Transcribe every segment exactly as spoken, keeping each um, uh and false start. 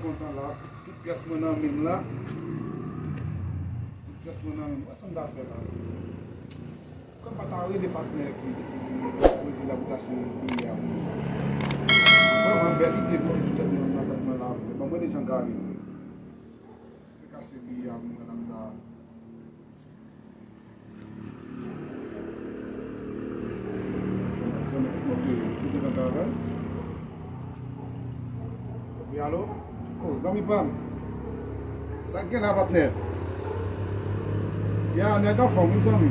Kontan la, tout pyès mwen nan men m la. Tout pyès mwen nan men m. Wè sa m ta fè la. Kòm pa ta rele patnè ki, ki poze la pou ta achte biye a pou mwen. Vrèman bèl ide pou te sou tèt mwen, nan tèt mwen la vre. Ban mwen de jan gari. Si te ka achte biye a pou mwen la, m ta Fò n ap sonnen pou misye, misye te nan travay. Wi, alo? O, zanmi pa m. Sa k gen la, patnè? Ya, nèg anfòm, wi, zanmi.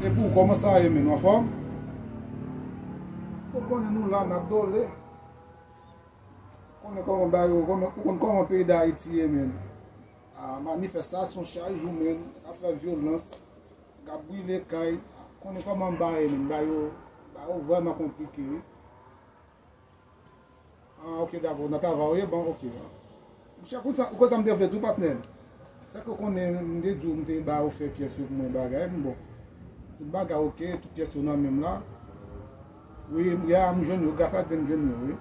E pou w, kòman sa ye, menn? Ou anfòm? Ou konnen nou la, n ap dole. Konnen kòman bagay yo, kòman, ou konn kòman peyi Dayiti ye, menn. A, manifestasyon chak jou, menn, k ap fè vyolans, k ap brile kay, konnen kòman bagay, menn, bagay yo, bagay yo vrèman konplike, wi. Ah, ok, dakò, nan travay ou ye, bon, ok. Monchè, konn sa, ou konn sa m te vle di w, patnè? Se ke w konnen, m te di w, m te ba yo fè pyès yo pou mwen bagay, m bon. Tout bagay ok, tout pyès yo nan men m la. Wi, ya, m jwenn yo, gras a Dye m jwenn yo, wi.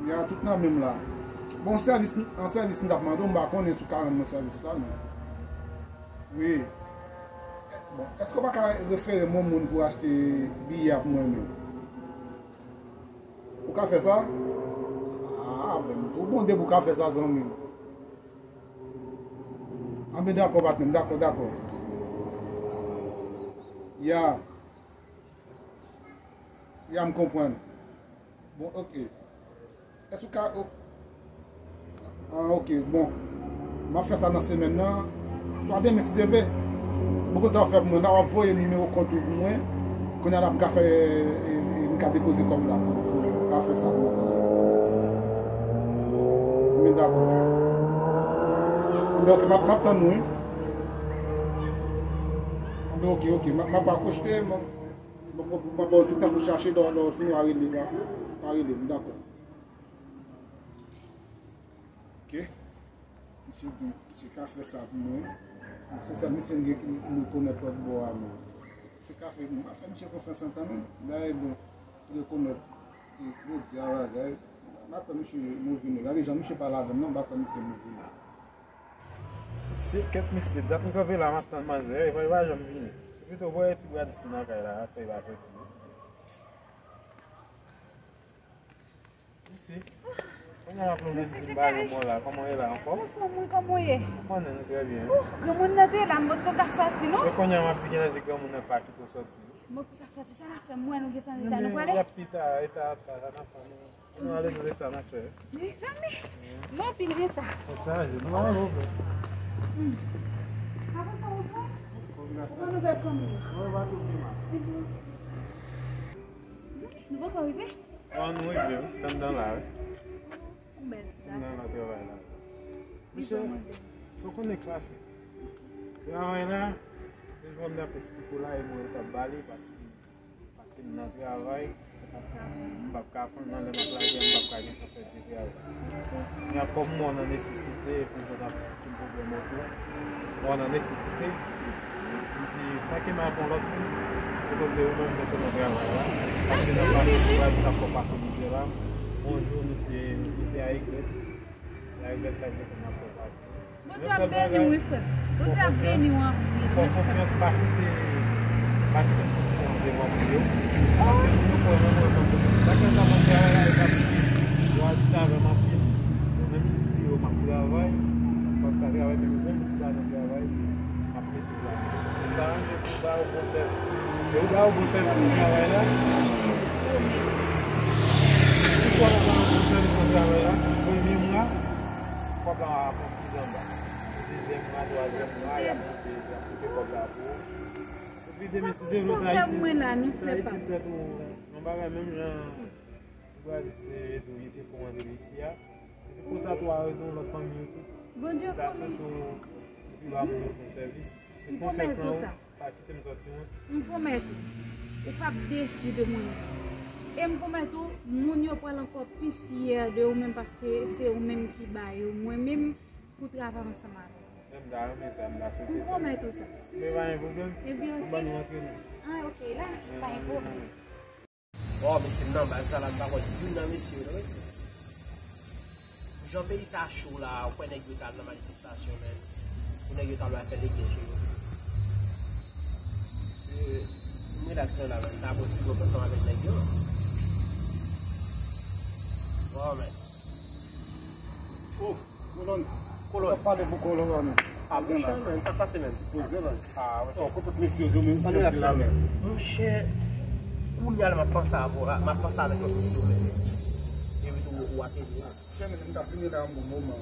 Ya, tout nan men m la. Bon, sèvis, an sèvis m t ap mande w, m pa konnen si w ka rann mwen sèvis la, non. Wi. Bon, èske w pa ka refere m yon moun pou achte biyè pou mwen menm? Ou ka fè sa? Ah, men m twò bon depi w ka fè sa, zanmi m. Anben, dakò, patnè m, dakò, dakò. Ya. Ya, m konprann. Bon, ok. Èske w ka, o-, ah, ok, bon. M ap fè sa nan semèn nan. Swa demen, si Dye vle. Ou konn sa w fè pou mwen la, w ap voye nimewo kont ou pou mwen. Kounye a la, m ka fè, e, e, m ka depoze kòb la pou, pou, pou ka fè sa pou mwen, zanmi. Men dakò. Anben, ok, m ap, m ap tann ou, wi. Anben, ok, ok, m ap, m ap akwoche, m ap, m ap, m ap ba w ti tan pou chache, lè, lè w fin w a rele, w a, w a rele m, dakò. Ok. Misye di, misye ka fè sa pou mwen. Se sèl misye m gen ki m rekonèt lòt bò a, men. Misye ka fè, m pa fè misye konfyans antan menm. Dayè, bon, rekonèt, e, jodi a bagay. M pa kwè misye move nèg. Gade jan misye pale avè m nan, m pa kwè misye move nèg. Se kèt mesye, dat m kanpe la, m ap tann manzè, e pa, e pa janm vini. Se pito voye ti bradis ki nan kay la, fè l pa soti. Mesye, kounye a m ap lonje di m bagay bon la, kòman w ye la, anfòm? Anfòm, wi, kòman w ye? Ou konnen nou trè byen. Ou, granmoun nan te la, m potko ka soti, non? E kounye a m ap di genlè se granmoun nan pa kite w soti. M potko ka soti, sa n ap fè, m wè nou gentan reta, nou prale? Y ap pita, reta, reta, sa n ap fè, nou. Nou ale, nou lese sa n ap fè. Mezanmi, nou anpil reta. Kòb chaje, nou pa wè ou fè. Hmm. Apre sa, ou fè? Ou pran nouvèl fanmi yo? Mwen pa tou pi mal. Nou poko rive? Bon, nou rive, wi. Sèm nan la, wi. Ou bèl ti dam. Sèm nan la, travay la. Mesye, sa w konnen klasik. Travay la, se jwenn nan plis poko la, e mwen yo t ap bale, paske Paske m nan travay, m p ap ka konn nan lè m ap lage a, m p ap ka gentan fè de travay. Men kòm m wè w nan nesesite, epi jwenn ap se pwoblèm oto, m wè w nan nesesite, m di, tanke m ap yon lòt moun, se koze ou menm mete nan travay la, paske nan pase m pral sa fò pase mizè la, yon jou misye, misye a regrèt, misye a regrèt sa l te fè nan fò pase. Bondye ap beni w, wi, frè m. Bondye ap beni w anpil, wi, frè m. Fè konfyans, pa kite, pa kite m soti nan devan moun yo. Paske moun yo kwè nan mwen tankou sa k ap nan travay la, yo t ap di, yo ap di sa avè m anpil. Yo menm ki di yo m ap travay, m p ap ka travay, men yo menm ki pa nan travay, m ap mete la. Ou pa ranje pou ba yo bon sèvis. E ou ba yo bon sèvis nan travay la. Ou pa ba yo bon sèvis nan travay la. Premye mwa, kòb la ap Ki anba. Dezyèm mwa, twazyèm mwa, y ap monte, y ap monte kòb la pou ou. Epi demen, si Dye vle, Ayiti, Ayiti tèt ou, yon bagay menm jan ti bradis te tou, li te fè w antre isi a. Epi konsa tou, a rete yon lòt fanmi yo tou. Bondye konnen. Ta sou tou, epi ba moun yo fè sèvis. E konfyans lan ou. Pa kite m sòti, non. M pwomèt ou, ou p ap desi de moun yo. E m pwomèt ou, moun yo pral ankò pi fyè de ou menm paske se ou menm ki ba yo mwen menm pou travay ansanm avè w. M ta renmen sa, m ta swete sa. M pwomèt ou sa. Men pa gen pwoblèm. Ebyen, ok. Ann ban nou antre, non. Ah, ok, la, pa gen pwoblèm. Bon, mesye, m nan bal sa la, m pa konn youn nan mesye yo, non, mesye. Nan peyi sa cho la, ou kwè nèg yo t al nan manifestasyon, men. Pou nèg yo t al fè lege sou yo. Mesye, m relax nan la, men. N a pran ti gwòg ansanm avèk nèg yo. Bon, men. Oh, Kolòn. Kolòn. Sa pale pou Kolòn. Ah, monchè, men, sa pase, men. Poze, men. Ah, ok. Oh, kote mesye yo, men, monchè, kounye a la, m ap panse avè w la, m ap panse avèk yon mesye, men. Epi tou, ou ateri la. Chè, men, m t ap vini la yon bon moman.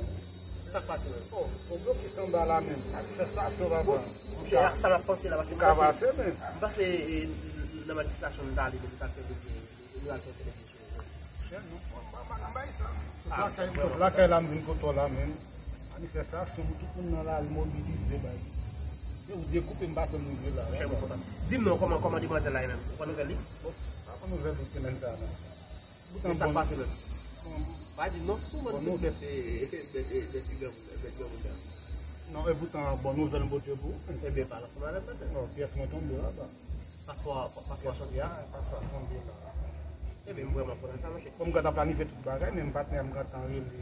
Sa k pase, men? Oh, ou bloke anba la, men. Manifestasyon, papa. Monchè, sa m ap panse la, paske m panse, men. M panse, eh, nan manifestasyon m t ale, men m t ap fè lege, m t ap fè lege sou yo. Chè, non, m pa mal nan bay sa. Sot lakay, sot lakay la, m vin kote w la, men. Manifestasyon, tout moun nan lari mobilize, bay. Se ou dekoupe m pa fè m rive la. Chè, m kontan. Di m non, kòman, kòman demwazèl la ye menm? Ou pran nouvèl li? Bon, pa pran nouvèl li semèn sa a, non. Men sa k pase menm? Pa di non, sou mwen tout bèt, bèt, bèt, bèt ti granmoun, bèt granmoun la. Non, e poutan, bon nouvèl m pote pou ou. Ebyen, pale ansanm avè m, tante. Non, pyès mwen tonbe la, ba. Paspò, paspò sòti a? Paspò tonbe la. Ebyen, m vrèman kontan sa, monchè. Bon, m gentan planifye tout bagay, men patnè m gentan rele,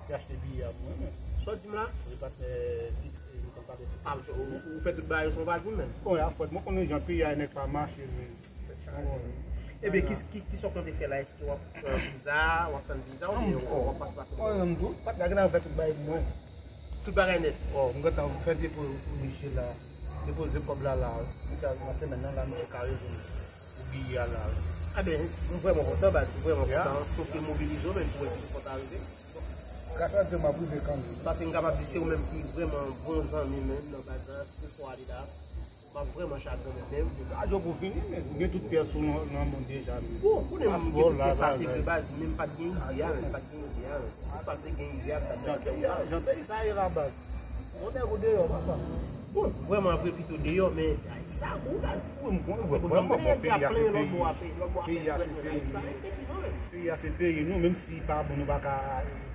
li achte biyè a pou mwen, men. Sa w di m la? Wi, patnè, li, li konn pale sou. Ah, ou, ou fè tout bagay yo sou yon pa jou menm? Bon, ya fèt, mwen konnen jan peyi a nèg pa mache, men. Ebyen, ki, ki, ki sa w konte fè la? Èske w ap pran viza, w ap tann viza, oubyen w ap pase pase? Mwen menm tou, patnè a gentan fè tout bagay pou mwen. Tout bagay nèt. Oh, m gentan fè depo pou misye la. Depoze kòb la la. Misye nan semèn nan la, misye ka rezoud pou biyè a la. Enben, m vrèman kontan, baz, m vrèman kontan. Sof ke mobilize w menm pou wè si w kontan rive. Gras a Dye, m ap rive kanmenm. Paske m kapab di se ou menm ki vrèman bon zanmi menm nan baz la, si fwa li la. M ap vrèman chagren menm, men. Radyo pou fini, men ou gen tout pyès ou nan, nan men w deja, men. Bon, konnen m gen tout pyès sa, se vre baz, men m pa t gen ide a, men m pa t gen ide a, men. Si m pa t gen ide a, m t ap gen ide a. Jan peyi sa ye la, baz. Yon nèg ou deyò, papa. Bon, vrèman, vre pito deyò, men Ayiti sa gou, baz. Wi, m konnen, vrèman, bon, peyi a se peyi. Peyi a se peyi nou. Peyi a se peyi nou, menm si pa bon, nou pa ka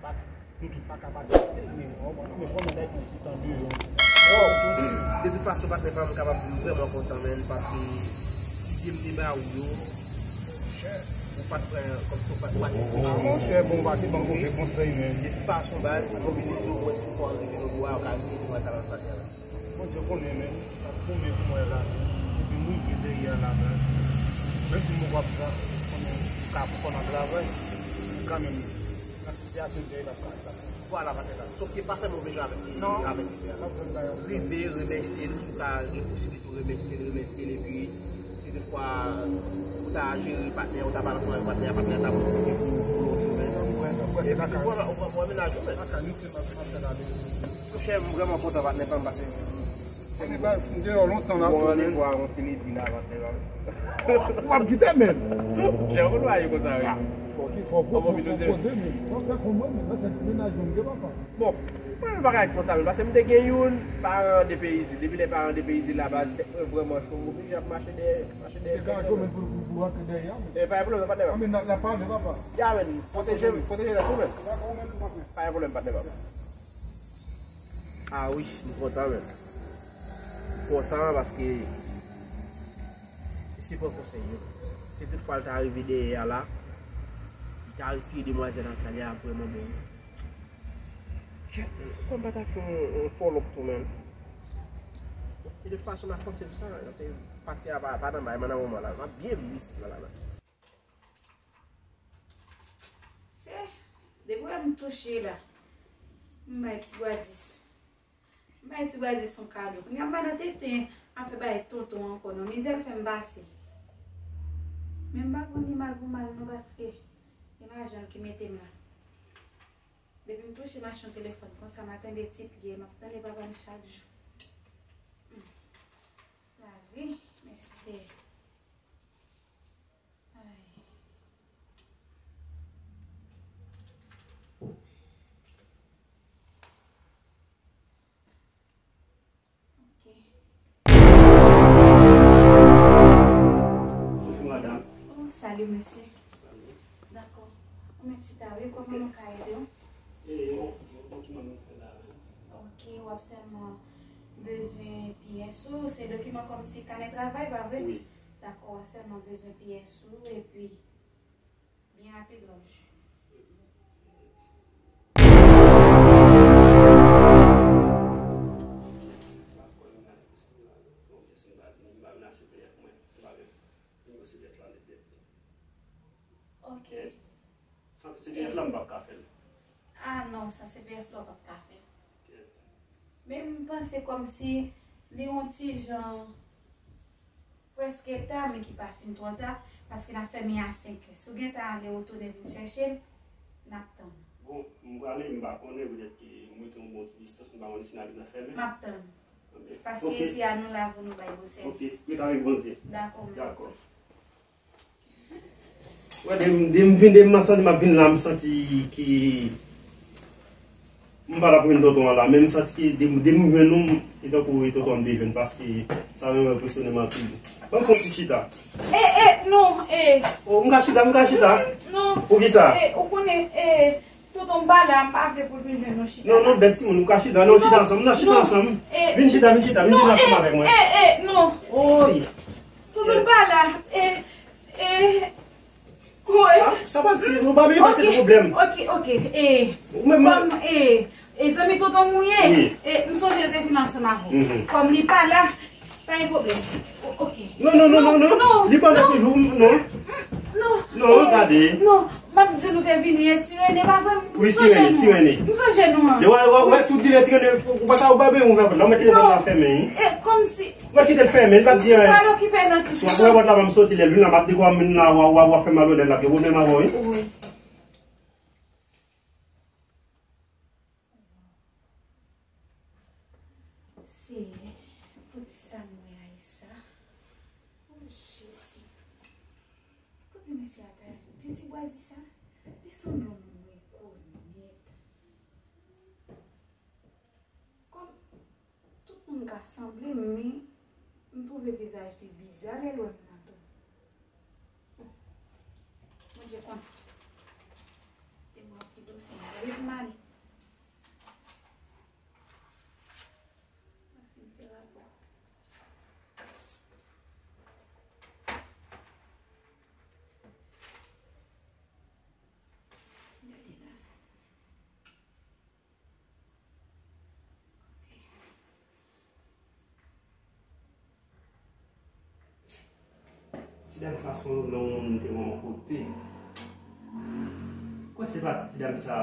pati. Nou tout pa ka pati, men, men fò nou bay fon ti tan deyò. De tout fason, patnè pa m, m kapab di m vrèman kontan, men, paske ide m te ba ou yo, ou pa t pran kòm si w pa t, ou pa t. Ah, monchè, bon, ou pa te ban m move konsèy, men. De tout fason, baz, mobilize w, wè si w fò rive nan bò a, ou ka rive nan bò a, sa la. Bondye konnen, men, sa t tonbe pou mwen la. Epi m rive dèyè a la, men. Menm si m poko ap travay, konnen m ka poko nan travay, men kanmenm, nan sitiyasyon m te ye la, m ka travay. Vwala, patnè, sa. Sof ke pa fè move jan avèk, avèk misye a. Rive remèsye l, si w ka gen posiblite w remèsye l, remèsye l, epi si toutfwa ou ta jere patnè, ou ta pale ansanm avèk patnè a, patnè a ta pwofite pou, pou lòt jounen. Ou wè, ou wè, ou wè, ou wè mennaj ou, men. Monchè, m vrèman kontan, patnè pa m, pase. Patnè pa m, m deyò lontan la. Bon, randevou a yon ti midi la, patnè pa m. W ap kite, men. Jan ou lwaye konsa, wi. Fò ki, fò, fò, fò poze, men. Fò fè kòman, men. Sa se ti mennaj mwen, m gen papa. Bon, mwen menm pa ka ret konsa menm, paske m te gen youn, paran an depeyize. Depi lè paran an depeyize la, baz, tèt mwen vrèman cho, m oblije ap mache dèyè, mache dèyè. Te ka jwenn pou, pou, pou rantre dèyè a, men. E, pa gen pwoblèm, patnè pa m. A, men n ap, n ap pale, papa. Ya, men, pwoteje, pwoteje tèt ou, men. Dakò, ou menm tou, patnè. Pa gen pwoblèm, patnè pa m. A wi, m kontan, men. M kontan paske se pran konsèy yo. Si toutfwa l ta rive dèyè a la, li ta retire demwazèl an sal, li ap vrèman bon. Kèt, men, kòm pa ta fè yon, yon follow up tou, men. De tout fason, m ap panse sou sa, paske pati a pa, pa nan bay mwen nan moman la. M ap byen viv isit la, la, la. Se, depi w wè m touche la, m bay ti bwa dis. M bay ti bwa dis yon kado. Kounye a m pa nan tenten ap fè bay tonton ankò, non. Mizè l fè m pase. Men m pa pran ni mal pou mal, non, paske gen lajan l ki mete m la. Depi m touche machin telefòn konsa, m a tande ti pye, m ap tande papa m chak jou. Hmm. Lavi, mèsi Seyè. Ay. Ok. Bonjou, madanm. Oh, salut, monsieur. Salut. Dakò. Ou mèt chita, wi. Kòman nou ka ede w? E, yon, yon dokiman nou fè la, wi. Ok, w ap sèlman bezwen pyès ou. Se dokiman kòmsi kanè travay, pa vre? Wi. Dakò, w ap sèlman bezwen pyès ou, epi byen rapid, w ap jwenn. Epi, C P F la m p ap ka fè l. Ah non, sa C P F la w p ap ka fè l. Men m panse kòmsi li yon ti jan prèske ta, men ki pa fin twò ta, paske n ap fèmen a senk è. Si w gentan ale retounen vin chèche l, n ap tann ou. Bon, m prale, m pa konnen, petèt ke m rete yon bon ti distans, m pa konnen si n a gentan fèmen. M ap tann ou. Paske isi a nou la pou nou bay bon sèvis. Ok, ret avèk Bondye. Dakò, men. Dakò. Wè, de, de m vin, de m santi m ap vin la, m santi ki m pa t ap jwenn tonton an la, men m santi ki de, de m jwenn ou, e tankou e tonton an m te jwenn, paske sa menm enpresyone m anpil. Ban m fè yon ti chita. E, e, non, e. Oh, m ka chita, m ka chita. Non. Poukisa? E, ou konnen, e, tonton m pa la, m pa vle pou l vin jwenn nou chita. Non, non, bèt timoun, nou ka chita, non, chita ansanm, non, chita ansanm. Vin chita, vin chita, vin chita ansanm avèk mwen. E, e, non. Oy. Tonton m pa la, e, e, Wi. Ah, sa pa di, nou pa bezwen mete pwoblèm. Ok, ok. E, ou menm, kòm, e, e zanmi tonton m ou ye, wi, e, m sonje l te vin ansanm avè w. Mhm. Kòm li pa la, pa gen pwoblèm. O-, ok. Non, non, non, non, non. Li pa la toujou, non. Non, e, gade. Non, m ap di nou te vini, e, Ti Rene, pa vre? Wi, Ti Rene, Ti Rene. M sonje nou an. Yo, wè, wè, wè, si w di Ti Rene, ou pa ka, ou pa bezwen ouvè pòt la, ou mèt kite pòt la fèmen, wi. E, kòmsi Mwen kite l fèmen, li pa t di anyen. Sa l okipe nan kisa? W ap wè pòt la, m soti lè l vin la, m ap di kwa m la, w ap, w ap, w ap fè m al onèt la, gen pwoblèm avè w, wi. Wi. Senyè, poutisa m wè Aisa? O Jezi. Poutisa mesye a ta di ti bwa di sa? Li sanble yon moun mwen konèt. Kòm tout moun ka sanble m, men m twouve vizaj li biza lè l wè m nan tou. Bondye konnen. Te mwen ap kite w sen. Gade pou m ale. Mwen fin fè rapò. Gade la. Ti dam sa se yon moun m te wè yon kote. Kwè se pa ti dam sa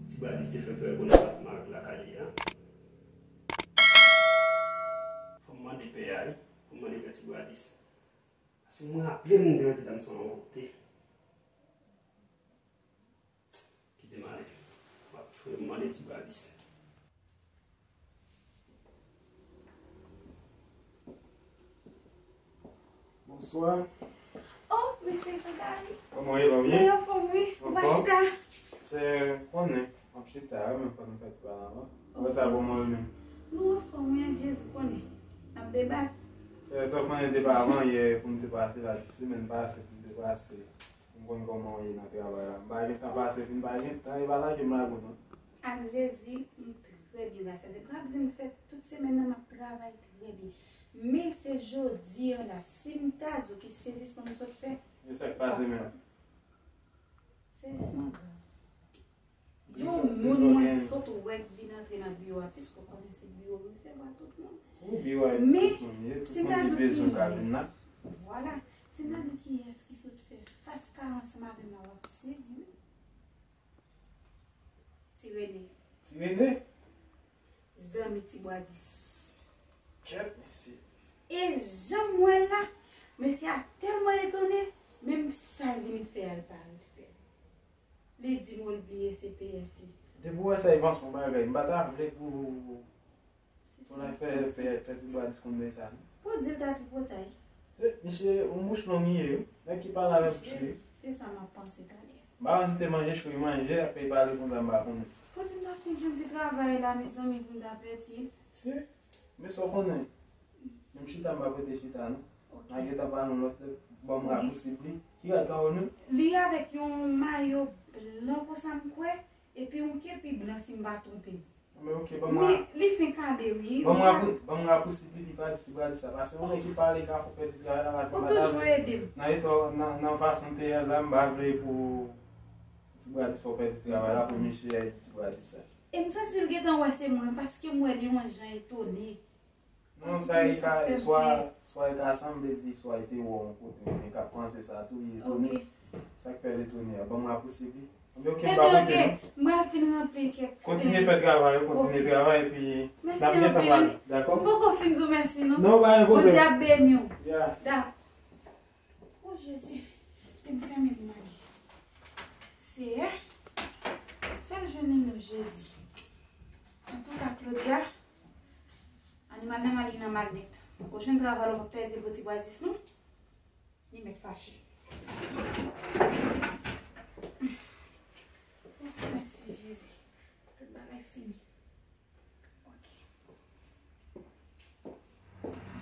Ti Bradis te fè fè konnen ansanm avèk lakay li a. Fò m mande pè a, wi. Fò m mande pè Ti Bradis. Paske mwen raple m te wè ti dam sa yon kote. Kite m ale. W ap fè m mande Ti Bradis. Bonswa. Oh, mesye Jean Gary. Kòman w ye, pa byen? Mwen anfòm, wi. Ou pa chita? Se konnen, m ap chita, wi, men fò nou fè ti pale anvan. Kòman sa pou mwen menm? Nou anfòm, wi, ak Jezi konnen. N ap debat. Se, sa w konnen depi avan yè pou m te pase la, semèn pase pou m te pase. M konn kòman w ye nan travay la. M pa gen tan pase vin, pa gen tan, e pa lage m lage w non. Ak Jezi, m trè byen, gras a Dye. M p ap di m fè tout semèn nan m ap travay trè byen. Men se jodi a la, si m ta di w ki sezisman m sot fè. E sa k pase menm? Sezisman grav. Yon moun mwen sot wè k vin antre nan biwo a, piske w konnen se biwo resevwa tout moun. Men, si m ta di w ki yès, vwala, si m ta di w ki yès ki sot fè fas kare ansanm avè m la, w ap sezi, wi. Ti Rene. Ti Rene? Zanmi Ti Bwadis. Kèt, mesye. E jan m wè l la, mesye a tèlman etone, menm sa l vin fè a, l pa ret fè l. Li di m ou l bliye C P F li. Depi w wè sa, e panse yon bagay. M pa ta vle pou, pou n fè, fè, fè Ti Bwadis konn bagay sa, non. Pou di l ta tripotay. Se, misye, yon bouch long li ye, wi. Nèg ki pale avèk bouch li. Se sa m ap panse talè. M pa konn si te manje chou li manje, apre li pale konsa, m pa konnen. Pou di m ta fin jwenn ti travay la, mezanmi, pou m ta pèdi. Se, men sa w konnen. Menm chita, m pa prete chita, non. Ok. N a gentan pale yon lòt lè, ban m rapousib li. Ki rad sa w menm? Li avèk yon mayo blan konsa, m kwè, epi yon kepi blan, si m pa twonpe m. Men ok, ban m ra-, men li fen kale, wi. Ban m rapou-, ban m rapousib li, li pa di Ti Bradis sa. Paske yon nèg ki pale ka fè w pèdi travay la, paske m pa ta vle. Ou toujou ede m. Nan eta w, nan, nan fason w te ye la, m pa vle pou Ti Bradis fè w pèdi travay la, pou misye a di Ti Bradis sa. E m santi l gentan wè se mwen, paske m wè li yon jan etone. Non, sa e ka, swa, swa e ka sanble di, swa e te wè w yon kote, men k ap panse sa tou, li etone. Ok. Sa k fè li tounen an? Ban m rapousib li. Ebyen, oke, m pral fin ranpli kèk. Kontinye fè travay ou, kontinye travay, epi n ap gentan pale, dakò? M poko fin di w mèsi, non. Non, pa gen pwoblèm. Bondye ap beni w. Dakò. O Jezi, te m fèmen pou m ale. Seyè, fè l jwenn li non Jezi. Antouka, Claudia, animal nan mal, li nan mal nèt. Ou jwenn travay la, w p ap fè di l pou ti bwa dis non. Li mèt fache. Mèsi Jezi. Tout bagay fini. Ok.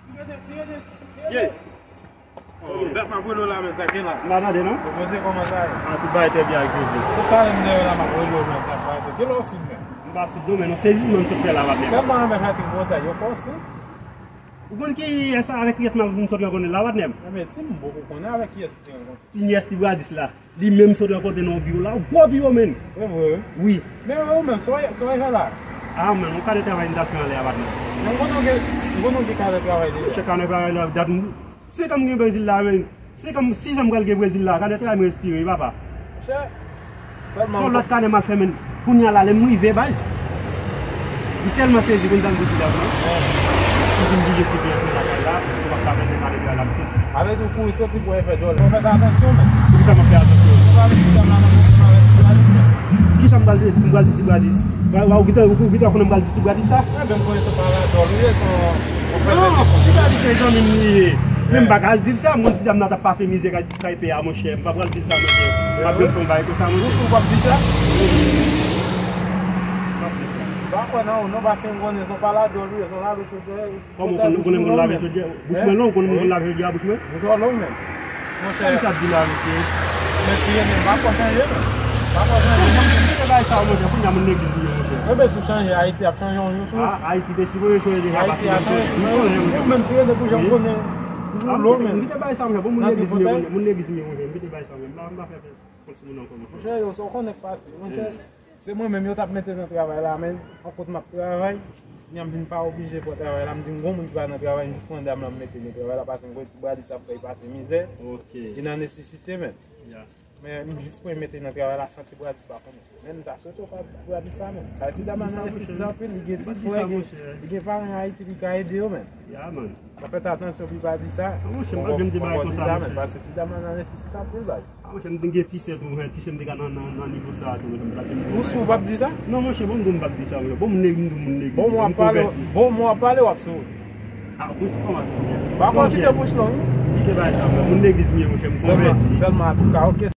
Tire de, tire de, tire de. Ye. Oh, dat m ap rele w la, men, sa gen la. M pa tande, non? Poze, kòman sa ye? Ah, tout bagay trè byen ak Jezi. Tout talè m dèyè w la, m ap rele w, men, sa pa se. Kilè w sot, men? M pa sot, non, men, non, sezisman m sot fè la, patnè. Tèlman renmen fè ti gwo tèt, yo fòse. Ou konn kiyès avèk kiyès m ap vin sot rankontre la, patnè m? Ebyen, ti m poko konnen avèk kiyès ou te rankontre. Ti nyès ti bradis la. Li menm sot rankontre nan yon biwo la, yon gwo biwo, menn. E vre? Wi. Men ou menm, sa w, sa w al fè la? Ah, menn, yon kadè travay m t al fè anlè a, patnè. Men m konnen w gen, m konnen w gen kadè travay deja. Monchè, kadè travay la, dat m, senk an m gen Brezil la, menn. Senk an, sis an m pral gen Brezil la, kadè travay m respire, wi, papa. Monchè, sèlman. Se yon lòt kadè m al fè, menn. Kounye a la, lè m rive, baz, m tèlman sezi, konn sa m te di la, non? M di m vire se pou antre lakay la, ou p ap ka fè tèt ale la, l ap soti. Avèk ou kouri soti pou al fè djòl. Fò w fè atansyon, men. Poukisa m ap fè atansyon? Ou pa vin ti dam la nan pwoblèm avèk ti bradis, men. Kisa m pral di, m pral di ti bradis? Wa, wa, ou gentan, ou gentan konnen m pral di ti bradis sa? Mwen menm konnen se pa la djòl ou ye, se yon, yon pèsonn ki fò. Non, ti bradis se zanmi m li ye. Men m pa ka al di l sa, m konn ti dam nan t ap pase mizè kay, kay pè a, monchè. M pa pral di l sa, monchè. M pa pral fè yon bagay konsa, monchè. Ou si w p ap di sa? M pa kwè nan ou, non, paske m konnen se yon pa la djòl ou ye, se yon lave chodyè. Kòman ou konnen, ou konnen m konn lave chodyè? Bouch mwen long, ou konnen m konn lave chodyè a bouch mwen? Bouch ou long, men. Monchè. Sa misye ap di la, mesye? Men ti Rene, m pa kwè chanje, men. M pa kwè chanje. Kite bagay sa yo, monchè. Kounye a moun legliz li ye, monchè. Enben, si w chanje, Ayiti ap chanje yon jou tou. Ah, Ayiti te sipoze chanje deja, paske m konnen, monchè. Ou menm ti Rene pou jan m konnen. Ou long, men. M kite bagay sa, monchè. Bon, moun legliz li ye, monchè. Moun legliz li ye, monchè. M kite bagay sa, monchè. M pa, m pa fè fè kont sou moun ankò, monchè. Monchè, yo, sa w konnen k pase, monchè. Se mwen menm yo t ap mete nan travay la, men an kot m ap travay, m vin pa oblije pran travay la, m di m gon moun ki pa nan travay, m jis pran dam lan m mete nan travay la, paske m konnen ti bradis ap fè l pase mizè. Ok. Li nan nesesite, men. Ya. Men m jis pran mete nan travay la san ti bradis pa konnen. Men m ta swete w pa di ti bradis sa, men. Sa ti dam lan nan nesesite anpil, li gen ti frè, li gen, li gen paran Ayiti, li ka ede yo, men. Ya, man. Fò fè atansyon pou li pa di sa. Non, monchè, m pa janm di bagay konsa, men. Paske ti dam lan nan nesesite anpil, baz. Ah, monchè, m te gen ti sè tou, monchè, ti sè m te ka nan, nan, nan nivo sa a tou, monchè, m pa te. Ou si w p ap di sa? Non, monchè, bon, m pa di sa, monchè. Bon, moun legliz, moun legliz, bon, m konvèti. Bon, m w ap pale, w ap souri. Ah, bouch kòmanse. Pa konn kite bouch long, wi. Kite bagay sa, monchè. Moun legliz m ye, monchè, m konvèti. Sèlman, sèlman, antouka, ok.